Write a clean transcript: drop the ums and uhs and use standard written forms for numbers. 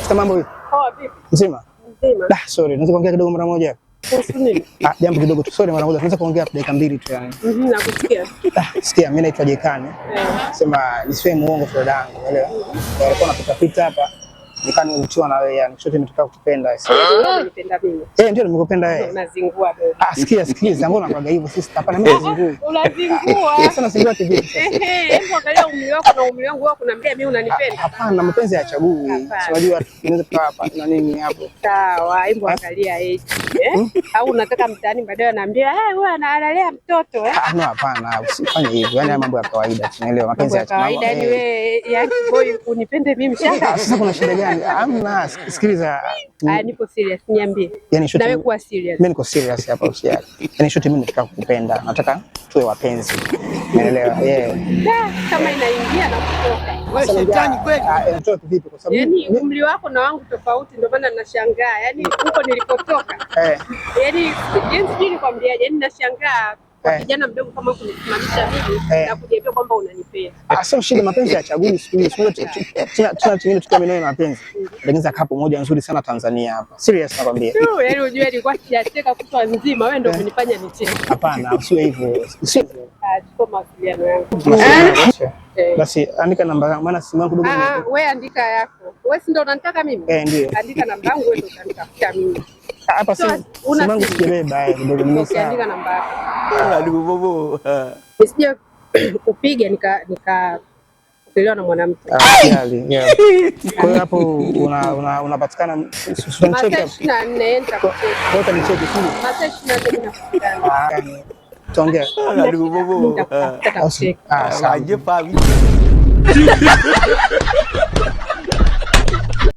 Sasa mambo vipi? Poa, vipi? Mzima? Mzima. Dah, sorry, naweza kuongea kidogo mara moja? Kuhusu nini? Ah, jambo kidogo tu. Sorry, mara moja. Tunaweza kuongea dakika 2 tu yani. Nakusikia. Ah, sikia, mimi naitwa Jekani. Sema nisiwe muongo kwa dadangu, unaelewa? Nilikuwa napita pita hapa, nikaa nimevutiwa na wewe yani, chote nimetoka kukupenda. Unanipenda mimi? Eh, ndio nimekupenda wewe. Unazingua bebe. Ah, sikia, sikiliza, mbona unakuwaga hivyo sisi? Hapana, mimi sizingui. Unazingua. Sasa nasingua kivipi sasa? Ehe, hebu angalia umri wako na umri wangu, wewe kunambia mimi unanipenda. Hapana, mapenzi hayachagui. Hapana. Si unajua tunaweza tukawa hapa na nini hapo. Sawa, hebu angalia age, eh? Au unataka mtaani baadaye anaambia, "Eh, wewe analalea mtoto eh?" Ah, no, hapana, usifanye hivyo. Yaani haya mambo ya kawaida, tunaelewa mapenzi Mambo ya kawaida yani eh. wewe yani boy unipende mimi shaka. Ah, sasa kuna shida gani? Hamna, sikiliza. Ah, nipo serious, niambie. Yani shoti Na wewe kuwa serious. Mimi niko serious hapa, usijali. Yani shoti mimi nataka kukupenda. Nataka tuwe wapenzi. Umeelewa? Yeah. Da, kama inaingia na kutoka. Wewe shetani kweli. Ah, inatoka vipi kwa sababu Yaani umri wako na wangu tofauti, ndio maana nashangaa. Yaani huko nilipotoka. Yaani yaani sijui nikwambiaje, yaani nashangaa kwa kijana mdogo kama kunisimamisha mimi na kuniambia kwamba unanipenda. Ah, sio shida, mapenzi hayachagui siku hizi. Tuna tungine tukiwa mimi na mapenzi. Tengeneza couple moja nzuri sana Tanzania hapa. Serious nakwambia. Tu, yaani unajua nilikuwa sijacheka kutwa nzima, wewe ndio umenifanya nicheke. Hapana, usiwe hivyo. Usiwe hivyo. Ah, chukua mawasiliano yangu. Basi andika namba yangu maana simu yangu dogo. Ah, wewe andika yako. Wewe si ndio unanitaka mimi? Eh, ndio. Andika namba yangu, wewe ndio utanitafuta mimi. Hapa simu yangu sijabeba kidogo nimesahau. Andika namba yako. Ah, Nisije kupiga nika kupelewa na mwanamke. Ah, yeah. Kwa hiyo hapo unapatikana Masaa 24 nitakucheki. Kwa hiyo utanicheki tu. Masaa 24 napatikana. Ah, tuongee. Nitakutafuta. Ah, sawa.